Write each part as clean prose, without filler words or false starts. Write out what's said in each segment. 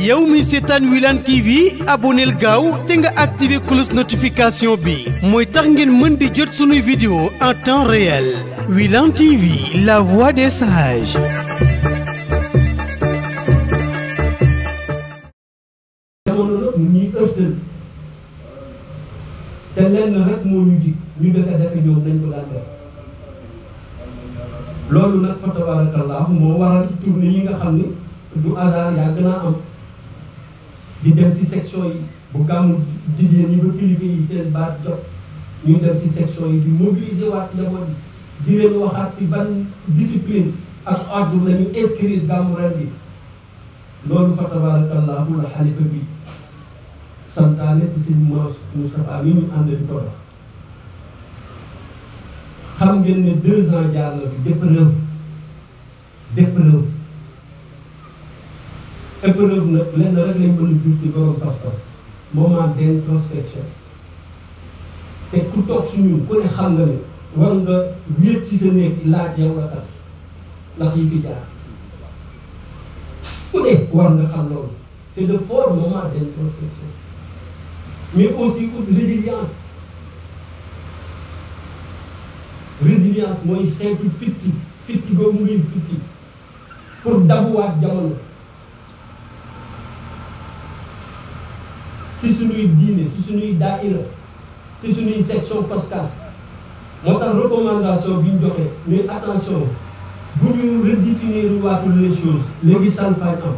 yow mi seetaan Wilane TV abonneel gaaw te nga activé cloche notification bi mooy tax ngeen mën di jot sunuy vidéo en temps réel. Wilane TV, la voix des sages. jamono nag ñuy ëftal te lenn rek moo ñu dig ñu dëkk a defe ñoom nañ ko daan def loolu nag fa tabarakallahu moo waral tournée yi nga xam ni du hasard yàgg naa am di dem ci section yi bu gàmmu jigéen ñi ba kilifa yi seen baat jot ñu dem ci section yi di mobiliser waat njaboot di leen waxaat ci ban discipline ak ordre la ñu inscrire gàmmu ren bi loolu fa tabarakallahu la xalifa bi santaane ci sëñ Moustapha mi ñu ànd di ko def xam ngeen ne 2 ans jaar na fi épreuve nag lenn rek lañ mën a jur ci borom pas-pas moment d'introspection te ku toog suñu ku ne xam nga ne war nga wéet ci sa néeg laaj yow la tax ndax yi fi jaar ku ne war nga xam loolu c'est de forts moments d'introspection mais aussi résilience mooy xeetu fitti boobu ngeen fitti pour dabuwaat jamono si suñuy diine si suñuy daïra si suñuy section POSCAS moo tax recommandation bi ñu joxe mais attention bu ñu redéfinir waatul les choses léegi salfaañ am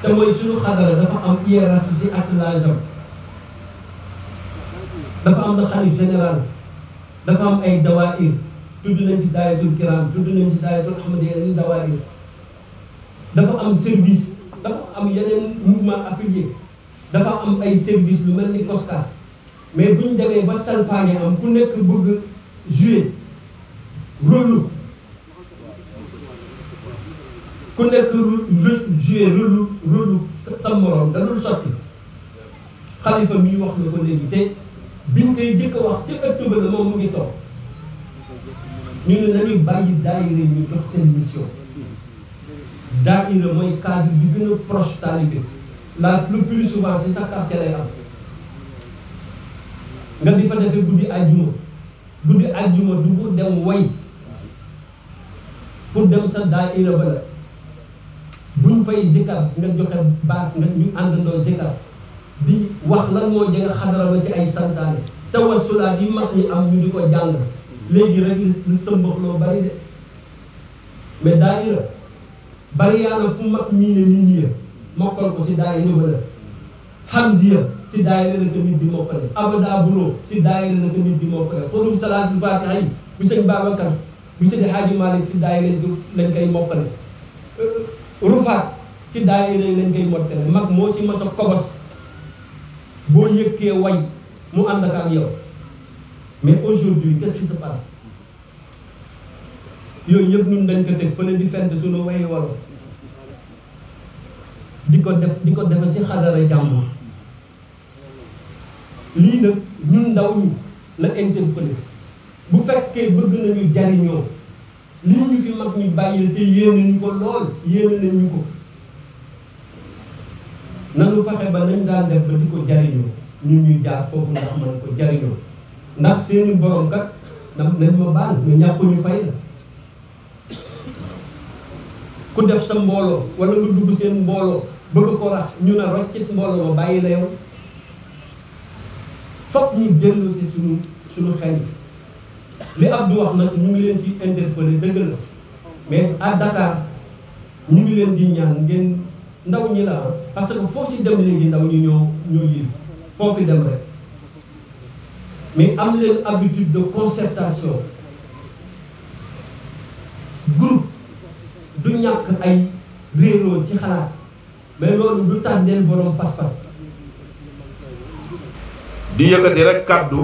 te mooy suñu xadara dafa am hiérarchie ci attelage am dafa am na xalif général dafa am ay dawaayir tudd nañ ci daayatul kiram tudd nañ ci daayatul ahmadiyya yeneen dawaayir dafa am service dafa am yeneen mouvement affilié dafa am ay service lu mel ni COSCAS mais bu ñu demee ba salfaañe am ku nekk bëgg jouer rôle ku nekk jouer rôle sa morom da dul sotti xalifa mi wax na ko léegi te biñ koy jëkk a wax ca ëtt ba la moom mu ngi toog ñu ne nañuy bàyyi daayira ñu jox seen mission daayira mooy cadre bi gën a proche talibé le plus souvent c'est sa quartier lay am nga di fa defee guddi àjjuma du pour dem way pour dem sa daayira ba la buñ fay zikar nga joxe baat nga ñu àndandoo zikar di wax lan moo jëga xadara ba ci ay santaane tawassulaat yi mag ñi am ñu di ko jàng léegi rek li sëmbaxloo bari de mais daayira bari yàlla fu mag ñii ne nit ñi mokkal ko ci daayira ba la Hamziya ci daayira la tamit di mokkale abada bulo ci daayira la tamit di mokkale xuruf salaatul faatiha yi bu sëñ Babacar bu sëñ Hadji Malick ci daayira lañ koy mokkale rufaat ci daayira lañ koy mokkale mag moo ci mos a kobos boo yëkkee way mu ànd ak yow mais aujourd'hui qu'est-ce qui se passe yooyu yëpp ñun dañ ko teg fële di fent suñu way wolof di ko defe ci xadara jàmbur lii nag ñun ndaw ñi la interpellé bu fekkee bëgg nañu jariñoo lii ñu fi mag ñu bàyyil te yéene ñu ko lool yéene nañu ko nanu fexe ba nañ daan def ba di ko jariñoo ñun ñuy jaar foofu ndax man ko jariñoo ndax seeni borom kat nañ ma baal ñu ñàkk ñu fay la ku def sa mbooloo wala nga dugg seen mbooloo bëgg ko rax ñu ne roccit mbooloo ma bàyyi la yow fokk ñu dellu si suñu xel li Abdou wax nag ñu ngi leen ci interpellé dëgg la mais à Dakar ñu ngi leen di ñaan ngeen ndaw ñi la parce que foofu si dem léegi ndaw ñi ñoo yilif foofu dem rek mais am leen habitude de concertation groupe du ñàkk ay réeroo ci xalaat mais loolu du tax del borom pas-pas di yëkkati rek kàddu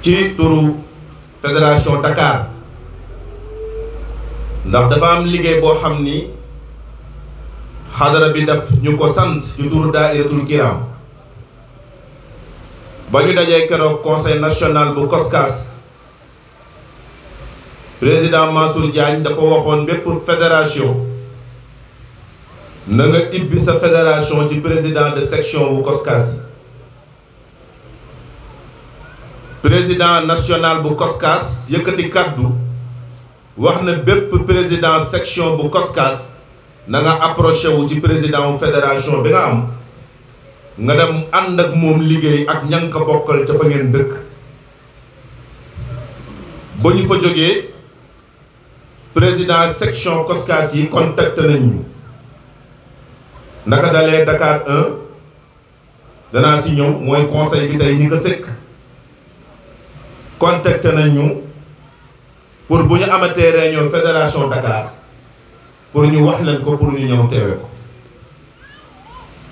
ci turu fédération Dakar ndax dafa am liggéey boo xam ni xadara bi def ñu ko sant ci turu daayiratul kiram ba ñu dajee keroog conseil national bu COSCAS président Mansour Diagne dafa waxoon bépp fédération na nga ibbi sa fédération ci président de section bu COSCAS yi président national bu COSCAS yëkkati kaddu wax na bépp président section bu COSCAS na nga approché wu ci président wu fédération bi nga am nga dem ànd ak moom liggéey ak ña nga ko bokkal ca fa ngeen dëkk. ba ñu fa jógee président section COSCAS yi contacté nañ ñu naka dalee Dakar 1 danaa si ñëw mooy conseil bi tey ñi ko sëkk contacté nañ ñu pour bu ñu amatee réunion fédération Dakar pour ñu wax leen ko pour ñu ñëw teewe ko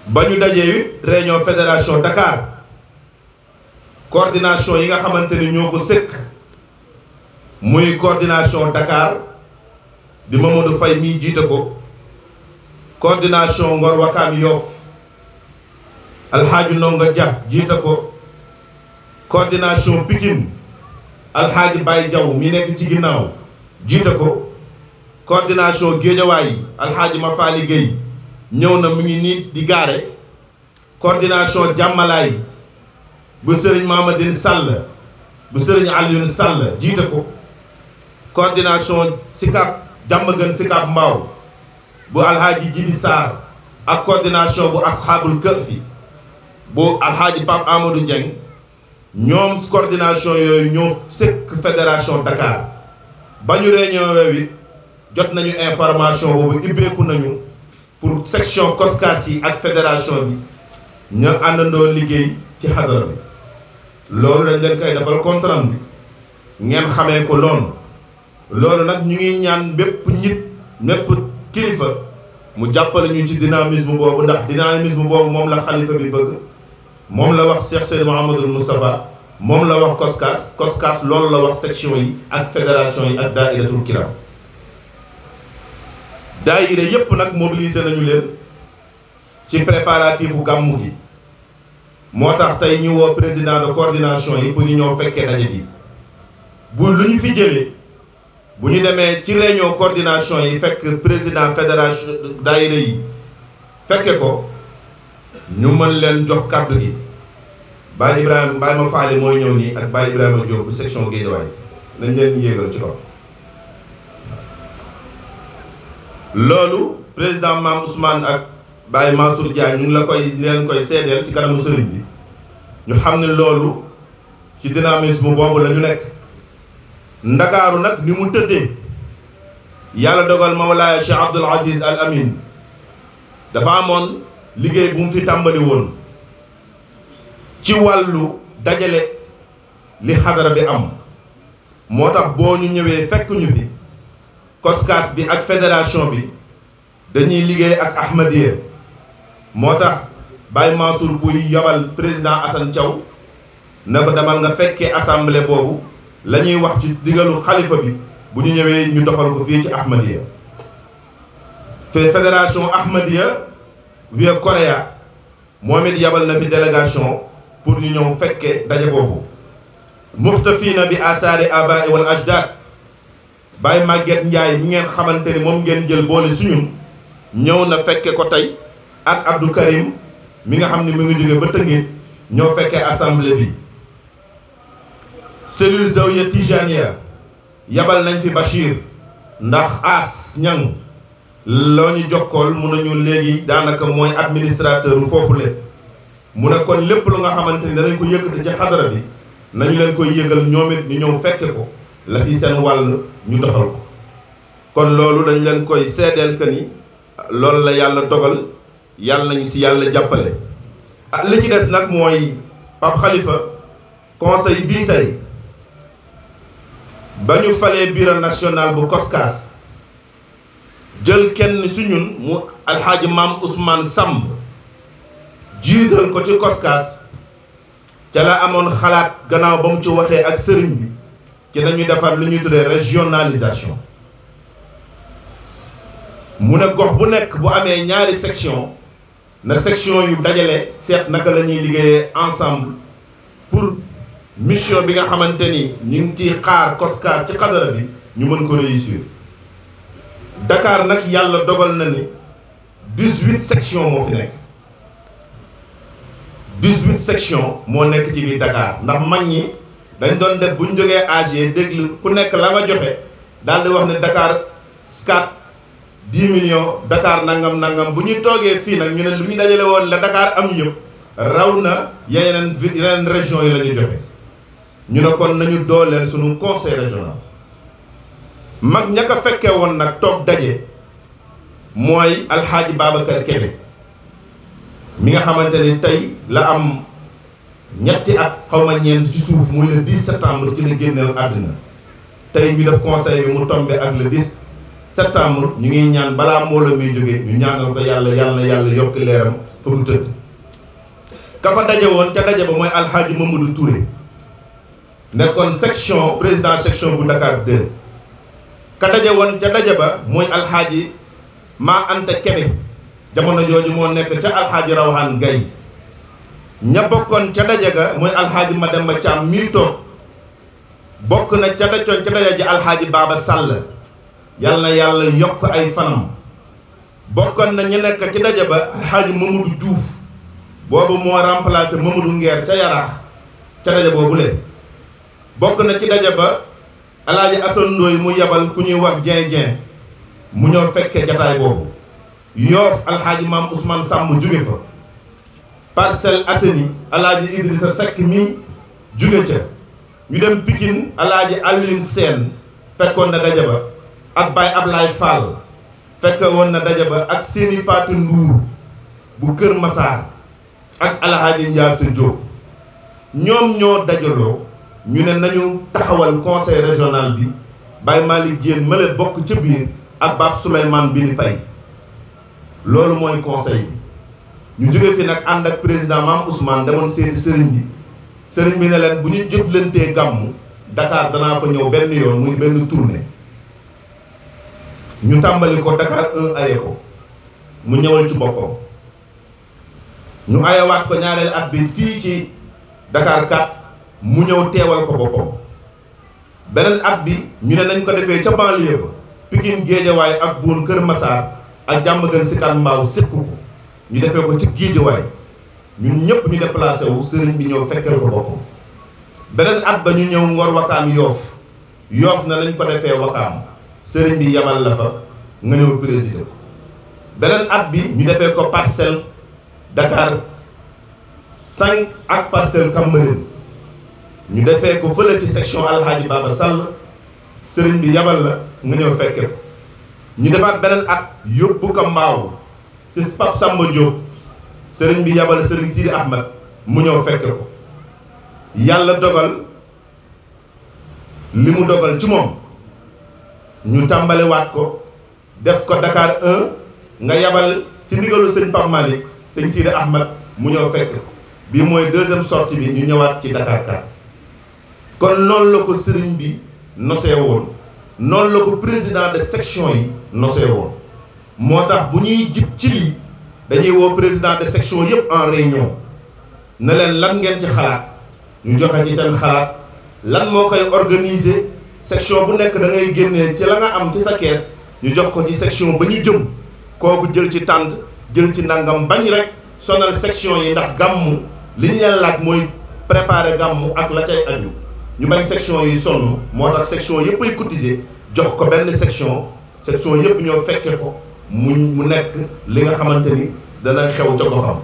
ba ñu dajee réunion fédération Dakar coordination yi nga xamante ni ñoo ko sëkk muy coordination Dakar di Mamadou Faye mii jiite ko coordination Ngor Wakaam Yoff Alxaaji Ndonga Dia jiite ko coordination Pikine Alxaaji Baye Diaw mi nekk ci ginnaaw jiite ko coordination Guédiawaye Alxaaji Mafali Gueye ñëw na mu ngi nii di gaare coordination Jàmmalaay bu Sëriñ Mamadine Sall bu Sëriñ Alioune Sall jiite ko coordination Sicap Diamaguène Sicap Mbao bu Alxaaji Jibi Sarr ak coordination bu Asxaabul Kahfi bu Alxaaji Pape Amadou Dieng ñoom coordination yooyu ñoo sëkk fédération Dakar ba ñu réunion yooyu jot nañu information boobu ibbeeku nañu pour section COSCAS yi ak fédération bi ñu àndandoo liggéey ci xadara bi loolu dañ leen koy defal compte rendu bi ngeen xamee ko loolu nag ñu ngi ñaan bépp nit bépp kilifa mu jàppale ñu ci dynamisme boobu ndax dynamisme boobu moom la xalifa bi bëgg moom la wax Cheikh Seydi Mouhamadou Moustapha moom la wax COSCAS loolu la wax section yi ak fédération yi ak daayiratul kiram daayira yépp nag mobilisé nañu leen ci préparatifu gàmmu gi moo tax tey ñu woo président de coordination yi pour ñu ñëw fekkee daje bi bu lu ñu fi jëlee bu ñu demee ci réunion coordination yi fekk président fédération daayira yi fekke ko ñu mën leen jox kàddu gi Baye ma faale mooy ñëw nii ak Baye Ibrahima Diop bu section Guédiawaye nañ leen yéegal ci kaw. loolu président Mame Ousmane ak Baye Mansour Diagne ñu ngi leen koy seedeel ci kanamu sëriñ bi ñu xam ne loolu ci dynamisme boobu la ñu nekk. Ndakaaru nag ni mu tëddee yàlla dogal Mawlaaya Cheikh Abdoul Aziz Al Amin dafa amoon liggéey bu mu fi tàmbali woon ci wàllu dajale li xadara bi am moo tax boo ñu ñëwee fekk ñu fi COSCAS bi ak fédération bi dañuy liggéey ak Ahmadiyya moo tax Baye Mansour buy yabal président Assane Thiaw na ko demal nga fekkee assemblée boobu la ñuy wax ci digalu xalifa bi bu ñu ñëwee ñu doxal ko fii ci Ahmadiyya fédération Ahmadiyya via Korea moom it yabal na fi délégation pour ñu ñëw fekke daje boobu muxtafina bi asaari abaai wal ajdad Baye Maguette Ndiaye mi ngeen xamante ni moom ngeen jël boole suñun ñëw na fekke ko tey ak Abdou Karim mi nga xam ne mi ngi jóge ba Tëngéej ñoo fekkee assemblée bi cellule Zawiya Tijaniya yabal nañ fi Bachir ndax as ñang loo ñu jokkool mun nañu léegi daanaka mooy administrateur bu foofu le mu ne kon lépp lu nga xamante ni danañ ko yëkkati ci xadara bi nañu leen koy yëgal ñoom it ñu ñëw fekke ko la ci seen wàll ñu doxal ko kon loolu dañ leen koy seedeel que ni loolu la yàlla dogal yàlla nañu ci yàlla jàppale li ci des nag mooy Pape Khalifa conseil bii tey ba ñu falee bureau national bu COSCAS jël kenn su ñun mu alxaaji Mame Ousmane Samb jiital ko ci COSCAS ca la amoon xalaat gannaaw ba mu ci waxee ak sëriñ bi ci nañu defar lu ñuy tuddee régionalisation mu ne gox bu nekk bu amee ñaari section na section yu dajale seet naka la ñuy liggéeyee ensemble pour mission bi nga xamante ni ñu ngi ciy xaar COSCAS ci xadara bi ñu mën ko réussir Dakar nag yàlla dogal na ni 18 sections moo fi nekk 18 sections moo nekk ci biir Dakar ndax mag ñi dañ doon def bu ñu jógee AG déglu ku nekk la nga joxe daal di wax ne Dakar scat 10 millions Dakar nangam bu ñuy toogee fii nag ñu ne lu ñu dajale woon la Dakar am yëpp raw na yeneen régions yi la ñu joxe ñu ne kon nañu dooleel suñu conseil régional mag ña ko fekkee woon nag toog daje mooy alxaaji Babacar Kébé mi nga xamante ni tey la am ñetti at xaw ma ñeent ci suuf muy le 10 septembre ci la génneel àddina tey ñu def conseil bi mu tombé ak le 10 septembre ñu ngi ñaan balaa mbooloo muy jóge ñu ñaanal ko yàlla yokk leeram fa mu tëdd ka fa daje woon ca daje ba mooy alxaaji Mamadou Touré nekkoon président section bu Dakar 2 ka daje woon ca daje ba mooy alxaaji maa Anta Kébé jamono jooju moo nekk ca alxaaji Rawaan Gay ña bokkoon ca daje ga mooy alxaaji Mademba Thiam mii toog bokk na ca daje ji alxaaji Baba Sall yal na yàlla yokk ay fanam bokkoon na ñu nekk ci daje ba alxaaji Mamadou Diouf boobu moo remplacé Mamadou Nguer ca Yaraax ca daje boobu le bokk na ci daje ba alaaji Assane Ndoye mu yebal ku ñuy wax Dieng mu ñëw fekke jataay boobu Yoof alxaaji Maam Ousmane Samb jóge fa Parcelles Assainies alaaji Idrissa Seck mi jóge ca ñu dem Pikine alaaji Alioune Sène fekkoon na daje ba ak Baye Ablaye Fall fekk woon na daje ba ak Séni Patou Ndour bu Kër Massar ak alaaji Ndiasse Diop ñoom ñoo dajaloo ñu ne nañu taxawal conseil régional bi Baye Malick Diène mële bokk ca biir ak Bab Souleymane Bini Pay loolu mooy conseil bi ñu jóge fi nag ànd ak président Mame Ousmane demoon seeti sëriñ bi ne leen bu ñu jëflantee gàmmu Dakar danaa fa ñëw benn yoon muy benn tournée ñu tàmbali ko Dakar 1 aye ko mu ñëwal ci boppam ñu ayewaat ko ñaareel at bi fii ci Dakar 4 mu ñëw teewal ko boppam beneen at bi ñu ne nañ ko defee ca banlieue ba Pikine Guédiawaye ak Boune Kër Massar ak Diamaguène Sicap Mbao sékku ko ñu defee ko ci Guédiawaye ñun ñëpp ñu déplacé wu sëriñ bi ñëw fekkal ko boppam beneen at ba ñu ñëw Ngor Wakaam Yoof na lañ ko defee Wakaam sëriñ bi yabal la fa nga ñëw présider ko beneen at bi ñu defee ko Parcelles Dakar 5 ak Parcelles Cambérène ñu defee ko fële ci section Alhaji Baba Sall sëriñ bi yabal la nga ñëw fekke ko ñu defaat beneen at yóbbu ko Mbaaw ci Pape Samba Diop sëriñ bi yabal sëriñ Sidi Ahmed mu ñëw fekke ko yàlla dogal li mu dogal ci moom ñu tàmbaliwaat ko def ko Dakar 1 nga yabal ci ndigalu sëñ Pape Malick sëñ Sidi Ahmed mu ñëw fekke ko bii mooy deuxième sortie bi ñu ñëwaat ci Dakar 4 kon noonu la ko sëriñ bi nosee woon noonu la ko président de section yi nosee woon moo tax bu ñuy jib ci lii dañuy woo président de section yëpp en réunion ne leen lan ngeen ci xalaat ñu joxe ci seen xalaat lan moo koy organiser section bu nekk da ngay génnee ci la nga am ci sa kees ñu jox ko ci section ba ñu jëm kooku jël ci tànt jël ci nangam bañ rek sonal section yi ndax gàmmu li ñu leen laaj mooy préparer gàmmu ak la cay aju ñu bañ section yi sonn moo tax section yëpp ay cotiser jox ko benn section yëpp ñoo fekke ko mu nekk li nga xamante ni dana xew ca goxam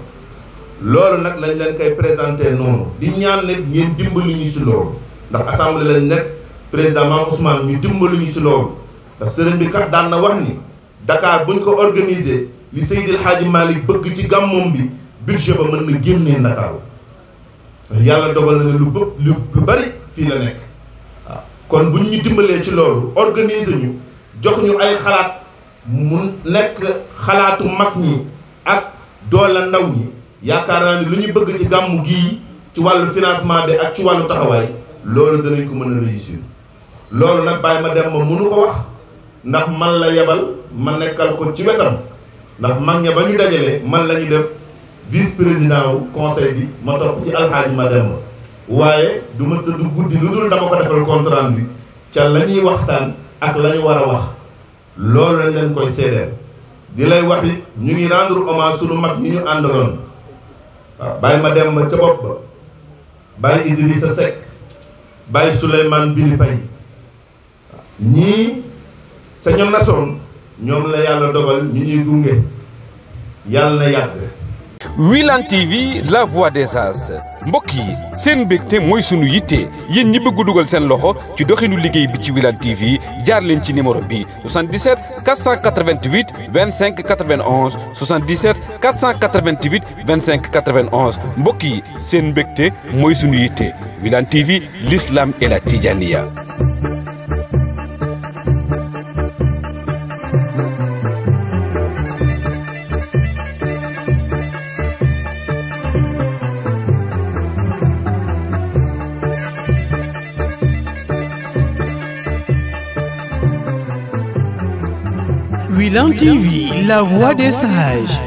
loolu nag lañ leen koy présenté noonu di ñaan nit ngeen dimbali ñu si loolu ndax assemblée lañ nekk président Mame Ousmane ñu dimbali ñu si loolu ndax sëriñ bi kat daan na wax ni Dakar buñ ko organiser li Seydil Hadji Malick bëgg ci gàmmoom bi budget ba mën na génnee Ndakaaru yàlla dogal na lu bari fii la nekk waaw kon buñ ñu dimbalee ci loolu organiser ñu jox ñu ay xalaat mu nekk xalaatu mag ñi ak doole ndaw ñi yaakaar naa ni lu ñu bëgg ci gàmmu gii ci wàllu financement bi ak ci wàllu taxawaay loolu danañ ko mën a réussir loolu nag bàyyi ma dem ma mënu ko wax ndax man la yebal ma nekkal ko ci wetam ndax mag ña ba ñu dajalee man la ñu def vice président wu conseil bi ma topp ci alxaaji ma dem waaye du ma tëdd guddi lu dul dama ko defal compte rendu bi ca la ñuy waxtaan ak la ñu war a wax loolu lañ leen koy seedeel di lay wax it ñu ngi rendre hommage sunu mag ñi ñu àndaloon waaw Baye Mademba ca bopp ba Baye Idrissa Seck Baye Souleymane Bili Pay ñii sa ñoom nasoon ñoom la yàlla dogal ñu ñuy gunge yàlla na yàgg. Wilane TV la voix des sages mbokk yi seen mbégte mooy sunu yitte yéen ñi bëgg dugal seen loxo ci doxinu liggéey bi ci Wilane TV jaar leen ci numéro bi 77 488 25 91 77 488 25 91 mbokk yi seen mbégte mooy sunu yitte Wilane TV l'islam et la Tidjaniya. Wilane TV, la voix des sages.